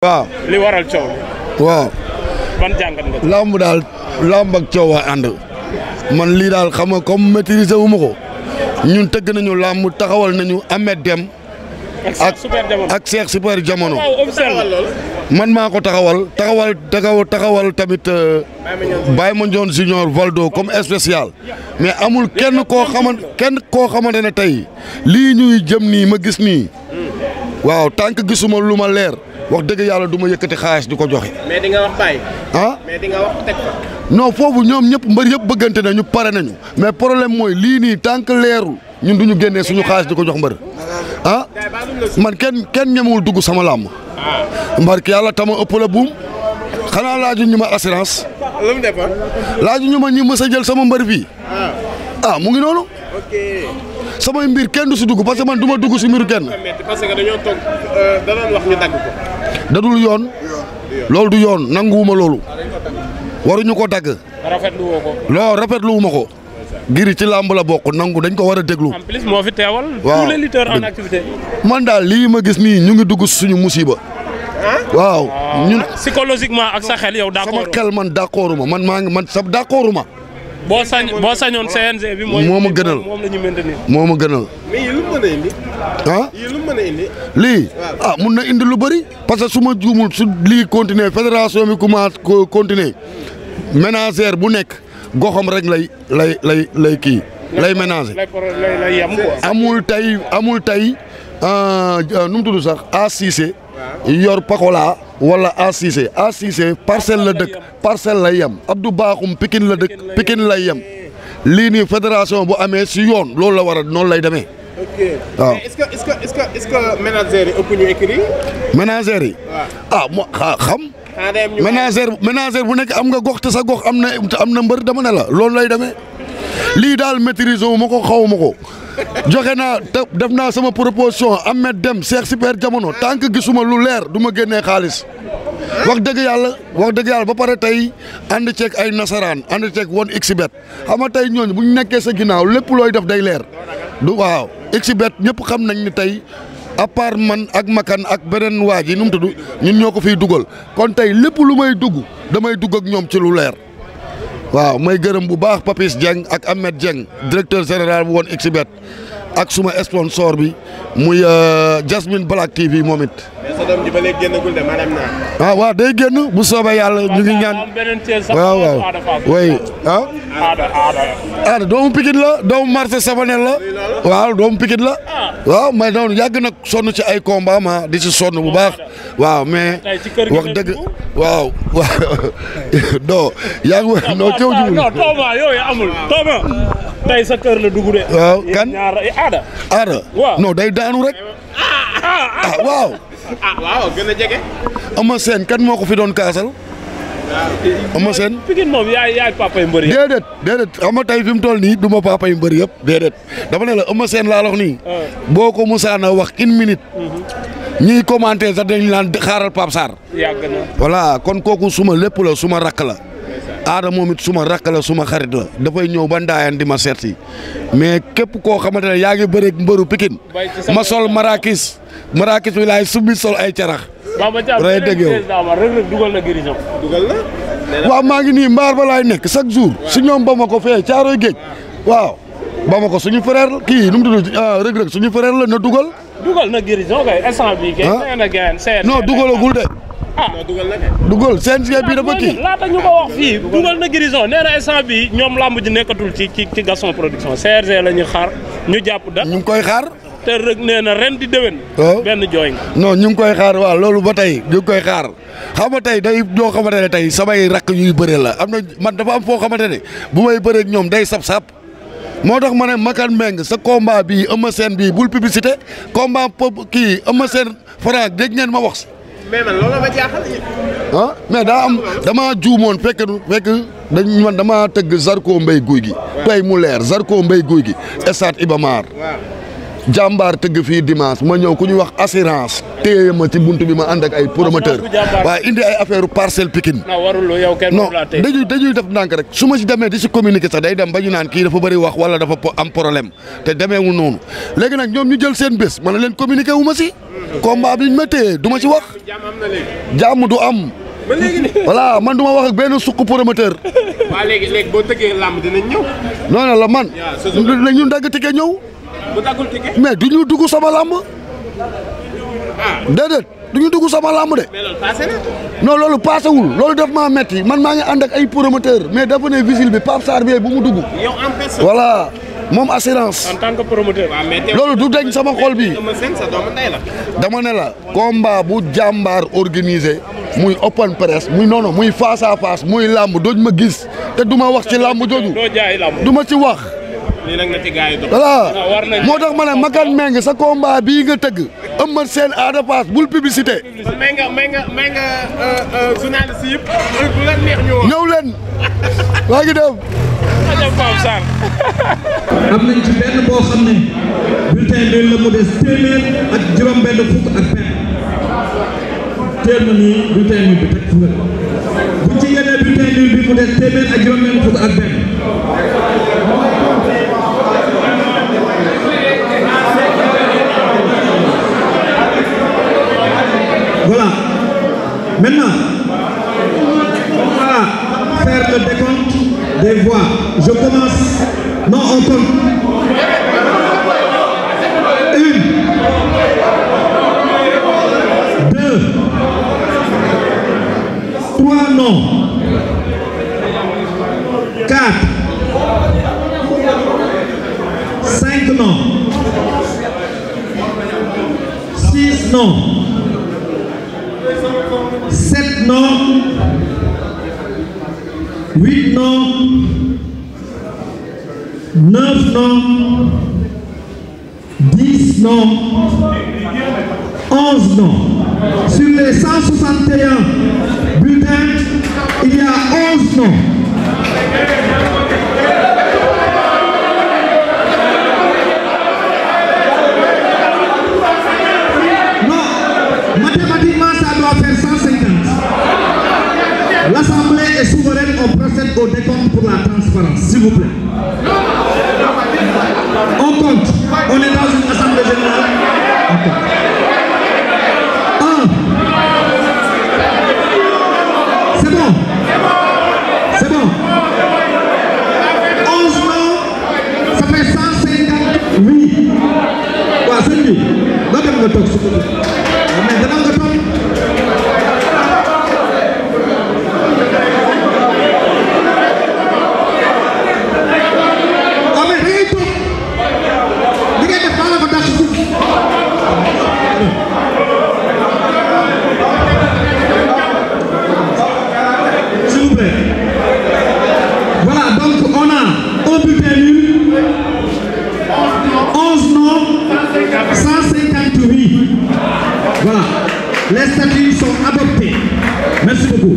waaw li waral coow li. waaw. ban jàngat nga. lamb daal lamb ak coow a ànd man lii daal xam nga comme maîtriser wu ma ko ñun tëgg nañu lamb taxawal nañu Ahmed Deme ak Cheikh Super Jamono man maa ko taxawal tamit Baye Mandione Junior Valdo comme spécial mais amul kenn koo xamante ne tey lii ñuy jëm nii ma gis nii waaw tant que gisuma lu ma leer wax dëgg yàlla du ma yëkkati xaalis di ko joxe. mais di nga wax Baye. ah mais di nga wax teg fa. non foofu ñoom ñëpp mbër yëpp bëggante nañu pare nañu mais problème mooy lii nii tant que leerul ñun du ñu génnee suñu xaalis di ko jox mbër ah man kenn ñemewul dugg sama làmb. mbarki yàlla tama ëpp la buum xanaa laaju ñu ma assurance. lu mu defoon. laaju ñu ma ñi mës a jël sama mbër fii. ah mu ngi noonu. ok. samay mbir kenn du si dugg parce que man du ma dugg si mbiru kenn. parce que dañoo toog da doon wax ñu dagg ko. dadul yoon. loolu du yoon nanguwuma loolu. waruñu ko dagg. rafetlu woo ko. non rafetlu wu ma ko. Gris ci làmb la bokk nangu dañ ko war a déglu. en plus moo fi teewal. waaw tous les lutteurs en activité. man daal lii ma gis nii ñu ngi dugg suñu musiba. waaw ñun psychologiquement ak sa xel yow d'accord. sama xel man d'accorduma man sa d'accorduma. boo sañoon CNG bi. moo ma gënal moom la ñu maintenir. moo ma gënal. mais yii lu mu mën a indi. ah yii lu mu mën a indi. lii mun na indi lu bëri. parce que su ma juumul su lii continuer fédération bi commencé continuer ménagère bu nekk goxam rek lay kii lay ménager. lay yem quoi. amul tey nu mu tudd sax A6 yor Pakola wala A6 parcelle la dëkk parcelle lay yem Abdou Bakhoum Pikine la dëkk Pikine lay yem lii nii fédération bu amee si yoon loolu la war a noonu lay demee. ok waaw mais est-ce que ménagères yi ëpp ñu écrit. ménagères yi. moo xam. ménagère bu nekk am nga gox te sa gox am na mbër dama ne la loolu lay demee lii daal maîtriser wu ma ko xaw ma ko joxe naa def naa sama proposition Ahmed Deme Cheikh Super Jamono tant que gisuma lu leer du ma génnee xaalis wax dëgg yàlla ba pare tey ànd ceeg ay nasaraan ànd ceeg woon xbet xam nga tey ñooñu bu ñu nekkee sa ginnaaw lépp looy def day leer du waaw xbet ñëpp xam nañ ni tey à part man ak makan ak beneen waa ji nu mu tudd ñun ñoo ko fiy dugal kon tey lépp lu may dugg damay dugg ak ñoom ci lu leer waaw may gërëm bu baax Papis Dieng ak Ahmed Dieng directeur général bu woon xbet ak suma sponsor bi muy Jasmine Black TV moom it. mais sa doom ji ba léegi génnagul de madame naa. waaw day génn bu soobee yàlla ñu ngi ñaan. waaw oui aada doomu Pikine la doomu marché Sabanel la. waaw doomu Pikine la. waaw mais noonu yàgg nag sonn ci ay combat ma di ci sonn bu baax. waaw mais wax dëgg waaw non yaa ngi wax non cëw jiwul. non Tooma yooyu amul Tooma. tey sa kër la dugg de. waaw kan aada. waaw non day daanu rek. waaw. waaw gën a jege. Ama Sène kan moo ko fi doon kaasal. Ama Sène. Pikine moom yaay papa yu mbëri yëpp. déedéet xam nga tey fi mu toll nii du ma papa yu mbëri yëpp déedéet dama ne la Ama Sène laa wax nii. boo ko musaana wax une minute. ñiy commenté sax dañu naan xaaral Pape Sarr. yàgg na. voilà kon kooku suma lépp la suma rakk la. aada moom it suma rakk la suma xarit la dafay ñëw ba Ndaayaan di ma seet si mais képp koo xamante ne yaa ngi bëreeg mbëru Pikine ma sol marakis bi laay summi sol ay carax. rëy dëgg yow Reug dugal na Gris dugal na. waaw maa ngi nii mbaar ba laay nekk chaque jour si ñoom ba ma ko fee Caaroy Géej waaw ba ma ko suñu frère kii nu mu tudd Reug suñu frère la na dugal. dugal na Gris kay instant bii kay. non dugalagul de. dugal CNG bi dafa kii laata ñu ko wax fii dugal na Gris nee na instant bi ñoom lamb ji nekkatul ci Gaston Production CRG la ñu xaar ñu jàpp da ñu ngi koy xaar te rek nee na ren di déwén benn jooy nga non ñu ngi koy xaar waaw loolu ba tey ñu ngi koy xaar xam nga tey day ñoo xamante ne tey samay rakk yuy bëre la am na man dafa am foo xamante ne bu may bëre ak ñoom day sab-sab moo tax ma ne Makan Mbengue sa combat bii Eumeu Sène bii bul publicité combat kii Eumeu Sène Franc dégg ngeen ma wax mais man loolu ma jaaxal. mais daa am damaa juumoon fekk man damaa tëgg Zarko Mbaye Guy gi. tey mu leer Zarko Mbaye Guy gi. stade Iba Mar. jàmbaar tëgg fii dimanche ma ñëw ku ñuy wax assurance téye ma ci buntu bi ma ànd ak ay promoteur waaye indi ay affaire Parcelles Pikine non dañuy def ndànk rek su ma si demee di si communiquer sax day dem ba ñu naan kii dafa bëri wax wala dafa am problème te demeewul noonu léegi nag ñoom ñu jël seen bés ma ne leen communiquer wu ma si combat bi ñu ma téye du ma si wax jàmm du am voilà man du ma wax ak benn suq promoteur. waaw léegi boo tëggee làmb dinañ ñëw. non la man. ñun dagg ticket ñëw. bu daggul ticket. mais du ñu dugg sama làmb. déedéet du ñu dugg sama làmb de. mais loolu passé na. non loolu passé wul loolu daf maa metti man maa ngi ànd ak ay promoteur mais dafa ne visile bi Pape Sarr bi bu mu dugg. yow en personne. voilà moom assurance. en tant que promoteur. loolu du deñ sama xol bi. dama ne la combat bu jàmbaar organisé. muy open press muy noonu muy face à face muy làmb dooj ma gis te du ma wax ci làmb jooju du ma ci wax voilà moo tax ma ne Makan Meng sa combat bii nga tëgg Eumeu Sène Ada Fass bul publicité may nga journaliste yëpp ñëw leen waa ngi dem am nañ ci benn boo xam ne bulletin bi la mu des téeméer ak juróom benn fukk ak benn teel na nii bulletin bi teg fu bu ci génnee bulletin bi mu des téeméer ak juróom benn fukk ak benn voilà maintenant on va faire le décompte des voix je commence non on compte 3 non 4 5 non 6 non 7 non 8 non 9 non 10 non 11 non. Sur les 161 bulletins, il y a 11 non. Non, mathématiquement, ça doit faire 150. L'Assemblée est souveraine, on procède au décompte pour la transparence, s'il vous plaît. On compte. On est dans une assemblée générale. On compte. C'est bon. C'est bon. 11 non, ça fait 158. Waaw sëñ bi doo dem nga toog su mais dana nga toog. waaw mais da ngay toog li ngay def maa la ko dàq suuf. S'il vous plaît. Voilà, donc on a un bulletin nul, 11 non, 158. Voilà, les statuts sont adoptés. Merci beaucoup.